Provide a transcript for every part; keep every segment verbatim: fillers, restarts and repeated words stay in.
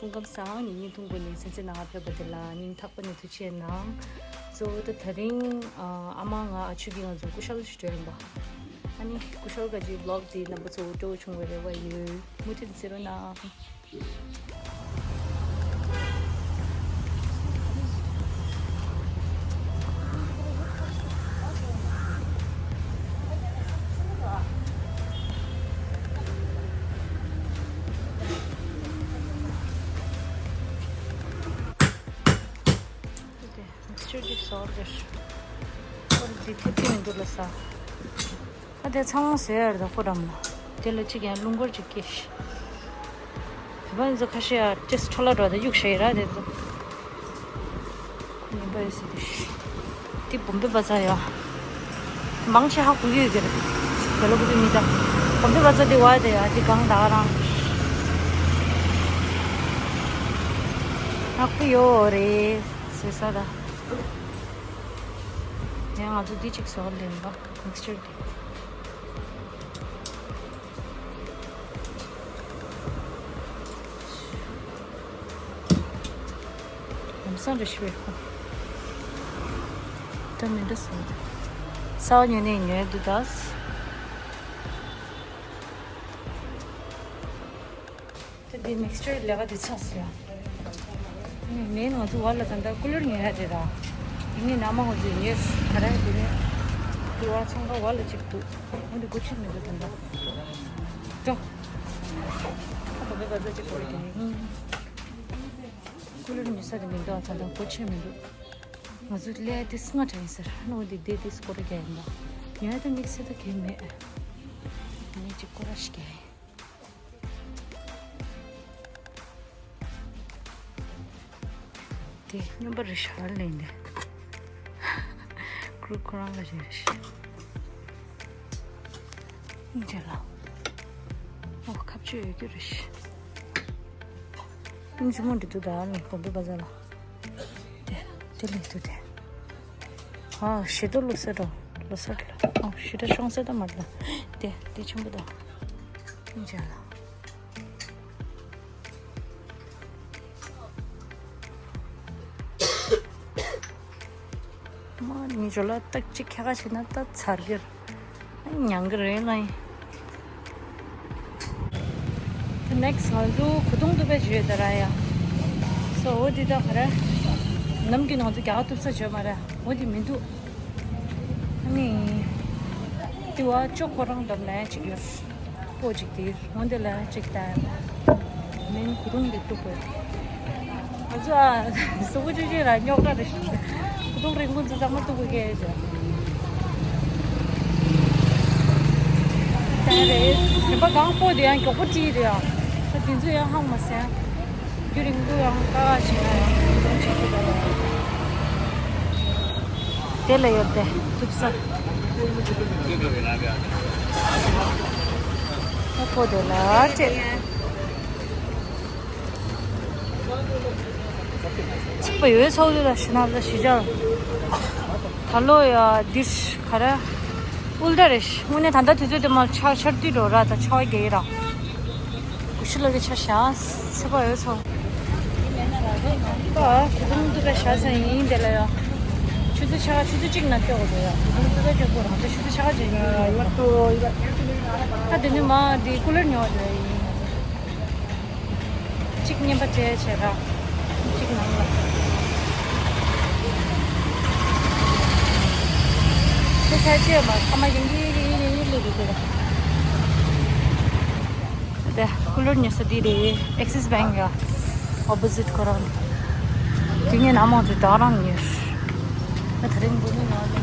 སྐུ་ཁམས་བཟང་། ཉིན་ཉིན་ཐུང་པོ་ནས་སེམས་ཅན་ནང་ང་ཕེབས་པ་དེ་ལ་སྙིང་ཐག་པ་ནས་ཐུགས་རྗེ་གནང་། གཙོ་བོ་ད་དེ་རིང་ཨ་མ་ང་ཨ་ཆུ་གིས་ང་ཚོ་ཀུ་ཤལ་ཞིག་སྤྲད་ཡིན་པ། ཨ་ནི་ཀུ་ཤལ་ག་གི་བི་ལོག་འདི་རྣམ་པ་ཚོ་སྤྲོ་བོ་བྱུང་བའི་རེ་བ་ཡོད། མུ་མཐུད་གཟིགས་རོགས་གནང་། དེ་མིག་སི་ཅར་ཅིག་བཟོ་རེད། ཨོ་འདི་ཐེབས་ཀྱི་མི་འདུག་ལ་ས། ཨ་དེ་ཚང་མ་ཟོས་ཡ་རེད་ད་ཁོ་རང་ལ། དེ་ལ་གཅིག་ཡང་རླུང་འཁོར་གཅིག་སྐྱེས་ཤི། བོད་པ་ཚོ་ཁ་ཤས་ཡ་ཅེས་འཕྲོ་བརླག་འགྲོ་ད་གཡུག་བཞག་ཡི་ར་དེ་ཚོ། ཁོ་ཉན་པ་ཡོད་ཟེར་དུ་ཤི། དེ་བོམ་པེ་བ་ཚ་ཡ། མང་ཆེ་ཧ་གོ་གི་ཡོད་ཀྱི་རེད། བོད་ལ་གོ་གི་མི་ད། བོམ་པེ་བ་ཚ་དེ་བ་དེ་ཡ་དེ་གང་ད་རང་། ཧ་གོ་ཡོད་རེད་ཟེར་ས་ད། ཡང་ང་ཚོ་འདི་གཅིག་བཟོ་ལེན་པ། མིག་སི་ཅར་དེ། ལམ་སང་རེ་ཞུ་བའི་ཁོ། ད་མི་འདྲ་སོང་། ས་བ་ཉོས་ནས་ཉོས་འདུག་ད། ད་འདི་མིག་སི་ཅར་ལས་ཀ་འདི་ཚགས་སོ་ཡ། ནི་ནས་ང་ཚོ་བར་ལ་ད་ལྟ་ཀུ་ལར་ཉོ་ཡ་རེད་ར། ཡིན་ནི་ན་མ་ང་ཚོ་ཉོས་ག་ར་དེ་ནི། དེ་བ་ཚང་ཁ་བར་ལ་གཅིག་འདུག་འོ་འདི་སྒོ་ཕྱེ་མི་འདུག་ད་ལྟ། འགྲོ། ཁ་བ་བེ་བ་ཟ་གཅིག་སྐོར་གྱི་ཡིན། ཀུ་ལར་ཉོ་ས་དེ་མི་འདུག་ད་ལྟ་སྒོ་ཕྱེ་མི་འདུག་ང་ཚོ་ལས་དེ་སྔ་དྲན་ཟེར་ནོ་འདི་དེ་དེ་སྐོར་ར་རྒྱག་ཡིན་པ། ཉོ་ཡ་དེ་དམིགས་བསལ་ད་གས་མེད། ངས་གཅིག་སྐོར་ར་ཞིག་རྒྱག་ཡིན། དེ་སྨྱོན་པ་རེད་ཤག་ལེན་དེ། ཀྲུ་ཁོ་རང་ལ་རེད་ཤག་ཨིན་ཇི་ལ། ཨོ་ཁ་བཅོས་ཡོད་རྒྱུ་རེད་ཤག་ཨིན་ཇི་མོ་འདི་འདུག་ད་ནི་བོམ་པེ་བ་ཛར་ལ། དེ་དེ་ལས་དུ་དེ། ཨ་ཞི་ཏོ་ལོ་སར་རོ། ལོ་སར་ལ། ཨ་ཞི་ཏོ་ཤོང་སེ་ད་མར་ལ། དེ་དེ་ཆེན་པོ་ད། ཨིན་ཇི་ལ། མ་ནི་ཇོ་ལ་ཏག་ཅིག་ཁྱ་ཁ་བྱས་ན་ད་ཚར་གི་རེད། ཉང་གི་རེད་ལ་ཡིན། ད་ནེག་སི་ང་ཚོ་གོ་ཐུང་ཐུབ་པའི་བརྗོད་ད་ར་ཡ། སོ་འོ་དེ་ད་ག་རེ། ནམ་རྒྱུན་ང་ཚོ་རྒྱ་གར་ཐུབ་ས་བརྗོད་མ་རེད། འོ་དེ་མི་འདུག་ཨ་ནི། དེ་བ་ཅོ་ཁོ་རང་འགྲམ་ལ་ཡ་ཅིག་ཡོད། པོ་ཅིག་དེ་འོན་ཏེ་ལ་ཅིག་ལྟ། མིན་ཁུ་རུང་གི་གཏུག་དགོས། ང་ཚོ་ཨ་སུ་བུ་ཅུ་ཅུ་ར་རྙོག་དྲ་རེ་ཞིག་ཁུ་རུང་རིང་ཁུ་ཚོ་ཚང་མ་གཏུག་དགོས་ཀྱི་ཡོད། ད་རེད་རིམ་པ་གང་པོ་དེ་ཡང་མགྱོགས་པོ་བྲིས་རེད་ཨ། ད་དེ་ཚོ་ཡང་ཧང་མ་སེ། རྒྱུན་རིང་པོ་ཡང་ཀ་ཞིག་ན་ཡང་ཁུ་རུང་ཅིག་གི་ད། དེ་ལ་ཡོད་དེ་ཐུབ་ས། ཨ་ཕོ་དེ་ལ་ཅེ། ཚིག་པ་ཡོད་ཚོགས་འདུ་ལ་ཤི་ན་ལ་ཤི་ཅང་། ད་ལོ་ཡ་འདིར་ག་ར། ཨུལ་ད་རེ་ཤི་དངོས་གནས་ད་ལྟ་དུས་ཚོད་དེ་མ་ཆར་ཆར་དུས་འགྲོ་ར་ད་ཆར་པ་རྒྱག་གི་ར། གུ་ཤི་ལོ་གི་ཆ་ཤ་སེ་པ་ཡོད་ཚོགས། ཨ་ཁུ་ཐུང་དུ་ཀ་ཤ་ས་ཡིན་དེ་ལ་ཡ། ཆུ་ཚོད་ཆ་ཆུ་ཚོད་གཅིག་ན་སྐྱོ་གི་འདུག་ཡ། ཁུ་ཐུང་དུ་ཀ་སྐྱོ་གི་རང་ཚོ་ཆུ་ཚོད་ཆ་ཅན་ཡིན། ཨ་དེ་ནི་མ་དེ་ཀུ་ལར་ཉོ་བ་དེ་ཡིན། གཅིག་བརྙན་པ་སྤྲད་བྱས་ར། གཅིག་ནང་ལ། ཁོ་ས་ཆས་མ་ཁ་མ་ཡིན་གྱི་ཡིན་ཡིན་ཡིན་ལུག་གི་དེ་ར། དེ་ཀུ་ལར་ཉོ་ས་དེ་རེད། ཨེག་སིས་བྷེང་གི་ཨོ་པོ་ཟིཊ་ཁོ་རང་རེད། དེ་ངས་ནམ་ཡང་དེ་དག་རང་ཉོས། ང་དེ་རིང་འགོ་ནས་ནང་ལ།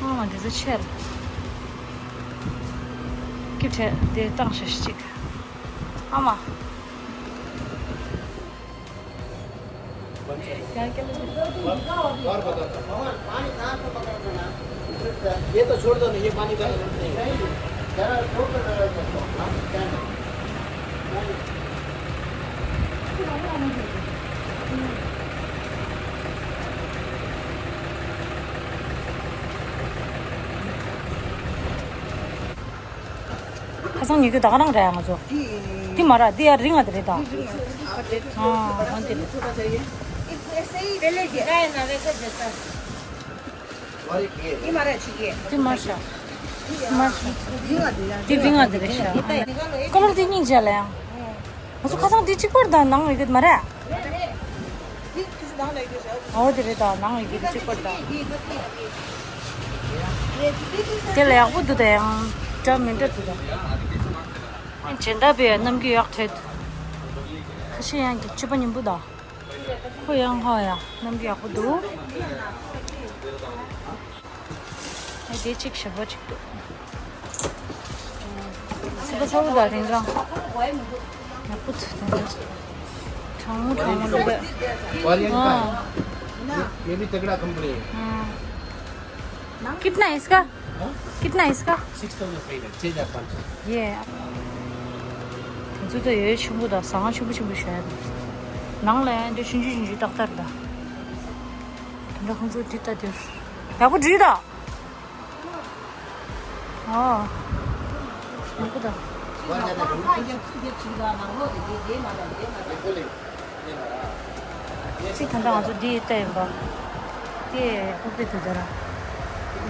ཨ་མ་འདི་ཚོ་ཆེ་ར། སྐྱིད་བྲལ་དེ་བཏང་ཤ་ཞིག་ཨ་མ། ये तो छोड़ दो ना, ये पानी का नहीं। जरा छोड़ दो, जरा। ཁ་སང་ཉོ་རྒྱུ་ད་ག་རང་རེད་ཡ་ང་ཚོ། འདི་མ་རེད། འདི་ཡར་རིང་ང་དེ་རེད་ད། ཨ་འོ་འདི་རེད། འདི་མ་ཤ། མ་ཤ། འདི་རིང་ང་དེ་རེད་ཤ། ཀ་ལར་འདི་སྙིང་རྗེ་ལ་ཡང་། ང་ཚོ་ཁ་སང་འདི་གཅིག་པར་དང་ནང་ཡོད་གི་མ་རེད། འོ་དེ་རེད་ད། ནང་ཡོད་གི་གཅིག་པར་དང་། དེ་ལ་ཡག་པོ་འདུག་ད། ཡང་འདྲ་མི་འདྲ་འདུག་ད། སྦྱིན་བདག་པས་རྣམ་འགྱུར་ཡག་བྲལ་འདུག་ཁ་ཤས་ཡང་གི་སྤྱོད་པ་སྙོམས་པོ་ད། ཁོ་ཡང་ཧོ་ཡ་རྣམ་འགྱུར་ཡག་པོ་འདུག་ཨ་དེ་གཅིག་ཞེ་པོ་གཅིག་འདུག་ཚིག་པ་ཚ་བོ་དང་རིང་རང་། ཡག་པོ་འདུག་དེ་འདྲ། གྲང་མོ་གྲང་མོ་བླུགས་པས། वालियन का है। हाँ। ये, ये भी तगड़ा कंपनी है। हाँ। कितना है इसका? हाँ? कितना है इसका? सिक्स थाउजेंड फाइव हंड्रेड, छः हज़ार पाँच सौ। ये ང་ཚོ་ད་ཡོད་ཆེན་པོ་དང་ཟ་ཁང་ཆེན་པོ་ཆེན་པོ་ཞིག་ཡོད། ནང་ལ་ཡང་འདི་ཆུང་ཆུང་ཆུང་ཆུང་ཏག་ཏག་ད། དེ་འདྲ་ཁོང་ཚོ་འདི་ལྟ་དེར་ཡག་པོ་བྲིས་ད། ཨོ། ཡག་པོ་ད། གཅིག་ད་ལྟ་ང་ཚོ་འདི་ལྟ་ཡིན་པ། དེ་ཨུ་པེ་དུ་དེ་ར།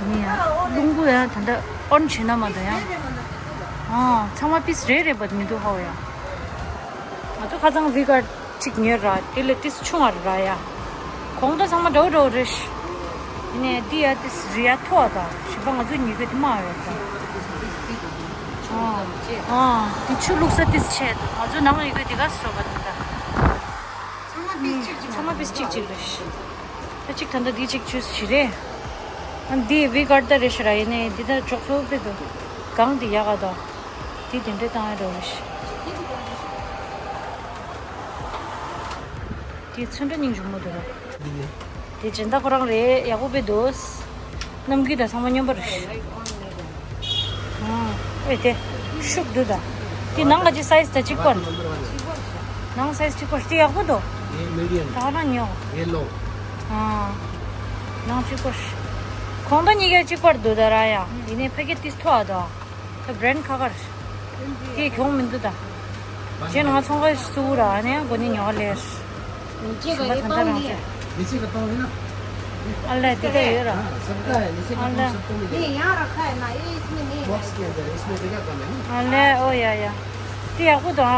ནི་ཡང་རླུང་བུ་ཡང་ད་ལྟ་ཨོན་བྱེད་ན་མ་ད་ཡང་། ཨ་ཚང་མ་པིས་རེ་རེ་བ་མི་འདུག་ཧོ་ཡ། ང་ཚོ་ཁ་སང་བི་གར་གཅིག་ཉོས་ར། དེ་ལས་ཏིས་ཆུང་བ་ར་ཡ། གོང་ད་ཚང་མ་འདྲ་བོ་འདྲ་བོ་རེད། ཡིན་ནའི་འདི་ཡ་ཏིས་རི་ཡ་མཐོ་བ་དང་ཞིམ་པ་ང་ཚོ་ཉོས་གི་དེ་མ་ཡོད་ད། ཨ་ཨ་དེ་ཆུ་བླུགས་ས་ཏིས་ཆེ་ད། ང་ཚོ་ནང་ལ་ཡོད་གི་དེ་ག་སོ་བ་དེ་ད། ཚང་མ་པིས་གཅིག་གཅིག་རེད། ད་གཅིག་ད་ལྟ་འདི་གཅིག་ཅུས་བྱི་རེད། ཨ་འདི་བི་གར་ད་རེད་ཤི་ར། ཡིན་ནའི་འདི་ད་ཅོག་ཚོ་པེ་དུ་གང་དེ་ཡག་ག་ད། དེ་དེ་འདྲ་བཏང་ཡ་འགྲོ་རེད་ཤི། དེ་ཚོན་ཁྲ་སྙིང་རྗེ་མོ་འདུག་ར། དེ་སྦྱིན་བདག་ཁོ་རང་རེད། ཡག་པོ་དཔེ་འདུག་རྣམ་འགྱུར་དང་ཚང་མ་སྙོམས་པོ་རེད། ཨ་ཨེ་དེ་ཤུགས་འདུག་ད། དེ་ནང་ག་ཅི་སའི་ཛི་ད་གཅིག་པ་ནང་སའི་ཛི་གཅིག་པ་དེ་ཡག་པོ་འདུག་ད་ག་རང་ཉོ། ཡེ་ལོ། ཨ་ནང་གཅིག་པ། གོང་ད་གཉིས་ཀ་གཅིག་པར་འདུག་ད་ར་ཡ། ཡིན་ནའི་ཕ་གི་ཏིས་མཐོ་བ་འདུག་ད་བྷི་རེན་ཌི་ཁ་ཁར། དེ་གྱོང་མི་འདུག་ད། རྗེས་ང་ཚོང་ཁ་སུ་ར་ཨ་ནེ་གོ་ནི་ཉོ་ལེར། नीचे का ये पाँव नहीं है। नीचे का पाँव है ना? ཨ་ལས་དེ་ད་ཡོད་ར། हाँ, सबका है। नीचे का पाँव सबको मिलेगा। नहीं, यहाँ रखा है ना, ये इसमें नहीं है। बॉक्स के अंदर है, इसमें जगह कम है ना। ཨ་ལས་ཨོ་ཡ་ཡ། དེ་ཡག་པོ་འདུག་ཨ།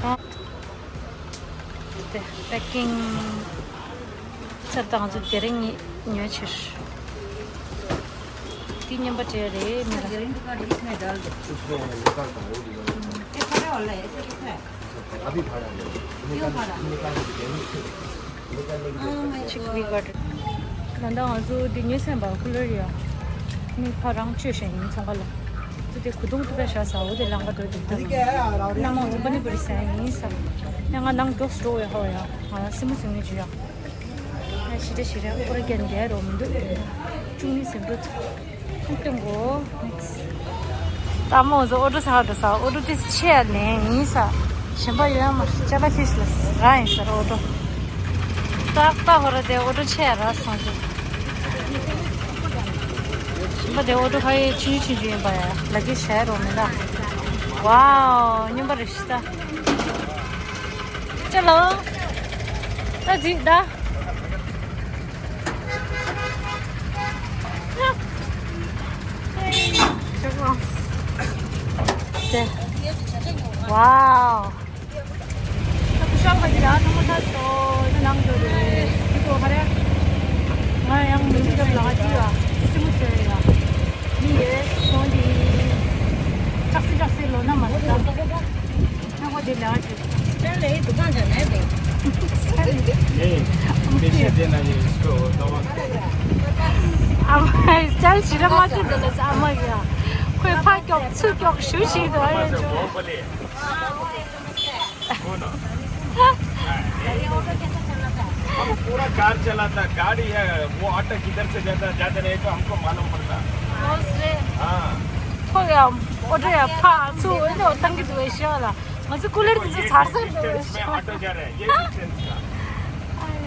ཨ། དེ་པེ་ཀིང་། ཚར་དང་ཚོ་དེ་རིང་ཉོ་ཕྱིར། དེ་མཉམ་པ་སྤྲད་རེད་མི་ལ། ये खड़ा वाला है, ऐसे कितना है? अभी खड़ा है। क्यों खड़ा? निकाल के दे। निकाल के दे। ཅིག་བི་གར། ད་ལྟ་ང་ཚོ་འདི་ཉོས་ཟིན་པ་ཀུ་ལར་ཡ། མི་ཕ་རང་བཅོས་བཞིན་ཡིན་ཚོང་ཁ་ལ། ཚོ་དེ་གུ་དུང་ཏུ་པའི་ཤ་ཟ་འོ་དེ་ལང་ག་འདོད་དེ་ད། ནང་མ་འོ་པ་ནི་པུ་རི་ཟ་ཡིན་ས། ཡང་ང་ནང་མགྱོགས་སུ་འགྲོ་བའི་ཧོ་ཡ། ང་ལ་སེམས་མོ་སེམས་ངེས་བྱོས་ཡ། ཡ་ཞི་རེ་ཞི་རེ་ཨོ་ར་རྒྱན་རྒྱ་རོ་མི་འདུག་ཅུང་ནི་སེམས་འགྲོ་ཐུབ། ཐུབ་ཐུབ་གོ། ནེགས། ད་མོ་ཟོ་ཨོ་ཊོ་ས་ཨོ་ཊོ་ས་ཨོ་ཊོ་ཏིས་ཆེ་ཡ་ལེན་ཡིན་ས། གཞན་པ་ཡོད་ཡ་མ་ཅ་ལ་ཁིས་ལ་ར་ཡིན་ས་ཨོ་ཊོ། ཏག་ཏག་ཧོ་ར་དེ་ཨོ་ཊོ་ཆེ་ཡ་ར་སོང་ཅིག་གཞན་པ་དེ་ཨོ་ཊོ་ཁ་ཡི་ཆུང་ཆུང་ཆུང་ཡིན་པ་ཡ་ལ་ཀི་ཤ་རོ་མི་ལ། ཝའོ་སྙན་པ་རེད་ཤི་ད། ཅ་ལོ། ད་ཅིག་ད། ཝའོ། ད་ཁུ་ཤག་ག་ཅི་ར་ཚང་མ་ཚར་སོང་། ད་ནང་འགྲོ་རེད། འདི་གོ་ཧ་རེ། ང་ཡང་མི་འདུག་ལ་ཅི་ཡ། སི་མུ་སེ་ཡ། མི་ཡོད་སོང་དེ། ཅག་སི་ཅག་སི་ལོ་ན་མ་ད། ནག་པོ་དེ་ལས་ཀ་བྱེད། चल, ये दुकान जाना है भाई। नहीं, पैसे देना है इसको, दवा। ཨ་མ་ཅལ་ཞིག་ར་མ་ཅི་འདི་ལ་ཨ་མ་ཡ། ཁོས་ཕ་སྐྱོག་ཚུར་སྐྱོག་ཞུ་ཞིག་འདུག་ཨ་ཡ་ཅོ། कौन? ये ऑटो कैसे चलाता है? हम पूरा कार चलाता है, गाड़ी है, वो ऑटो किधर से जाता है, जाता नहीं तो हमको मालूम पड़ता। हाँ। ཁོ་ཡ་ཨོ་ཏོ་ཡ་ཕ་ཚུར་འོ་ནོ་བཏང་གི་འདུག་ཨེ་ཤ་ལ། ང་ཚོ་ཀུ་ལར་དེ་ཚོ་ཚར་ཚར་འགྲོ་བའི་ཤ། ऑटो जा रहा है, ये डिस्टेंस का। ཨ་ཡ།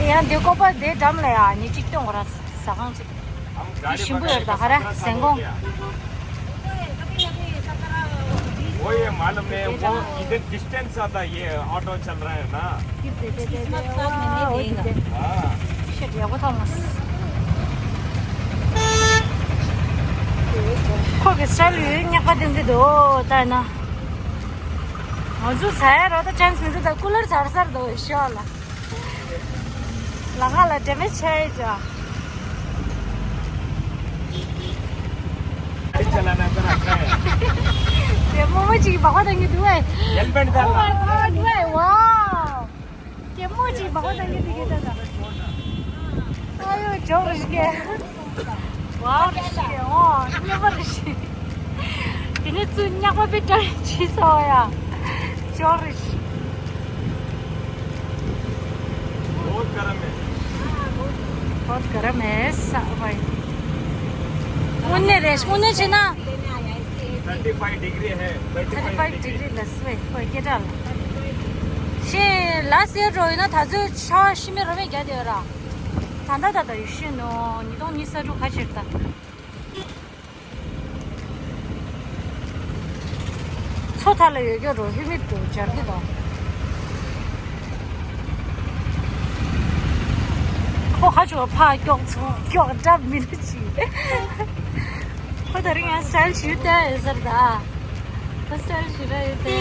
ཡང་འདི་ཀོ་པ་དེ་འགྲམ་ལ་ཡ་ནི་གཅིག་སྟོན་གོ་ར་ཟ་ཁང་ཅིག་འདི་ཞིམ་པོ་ཡོད་ད་ཧ་ར་ཟན་གོང་། वो ये मालूम नहीं, वो इधर डिस्टेंस आता, ये ऑटो चल रहा है ना। किसमत साथ में नहीं देगा। हाँ। Shit, ཡག་པོ་ཐོག་མ། ཁོ་གི་སི་ཊའིལ་ཡོད་ཉག་པ་དེ་འདི་འདུག་ད་ན། ང་ཚོ་ཚ་ཡ་རོ་ད་ཅན་སི་མི་འདུག་ད་ཀུ་ལར་ཚར་ཚར་འདུག་ཤོག་ལ། ལ་ང་ལ་དེ་མེད་ཆེ་ཡི་ཅོ། गाड़ी चलाना तो आता है। དེ་མོ་མོ་ཅིག་བག་པ་དང་གི་འདུག་ཨེ། हेलमेट डालना। ཨོ་མའི་གོཌ། ཝའོ། དེ་མོ་ཅིག་བག་པ་དང་གི་འདུག་གི་ད་ད། ཨ་ཡོ་ཇོ་རི་ཤི་ཀེ། ཝའོ་རི་ཤི་ཀེ། ཨོ་ཉེ་པ་རི་ཤི། དེ་ནས་ཚུར་ཉག་པ་པེ་ཏྲ་ཅི་སོ་ཡ། ཇོ་རི་ཤི། बहुत गर्म है। बहुत गर्म है सा भाई। उन्ने रेश उन्ने छिना। थर्टी फाइव डिग्री है। थर्टी फाइव डिग्री लस वे कोई के डाल। शे लास्ट ईयर रोइना था जो छा शिमे रोमे क्या दे रहा। थांदा था तो यू शे नो निदों निसा जो खा चिरता। མཚོ་མཐའ་ལ་ཡོད་རྒྱུ་རུ་ཧི་མི་ཏུ་སྦྱར་གི་དང་། ཁོ་ཧ་ཅོ་ཕ་ཀྱོག་ཚོ་ཀྱོག་འདྲ་མི་འདྲ་ཅི། ཁོ་ད་རིང་ང་སི་ཊའིལ་ཞུ་ཏེ་ཟེར་ད། ཁོ་སི་ཊའིལ་ཞུ་ར་ཡོད་དེ།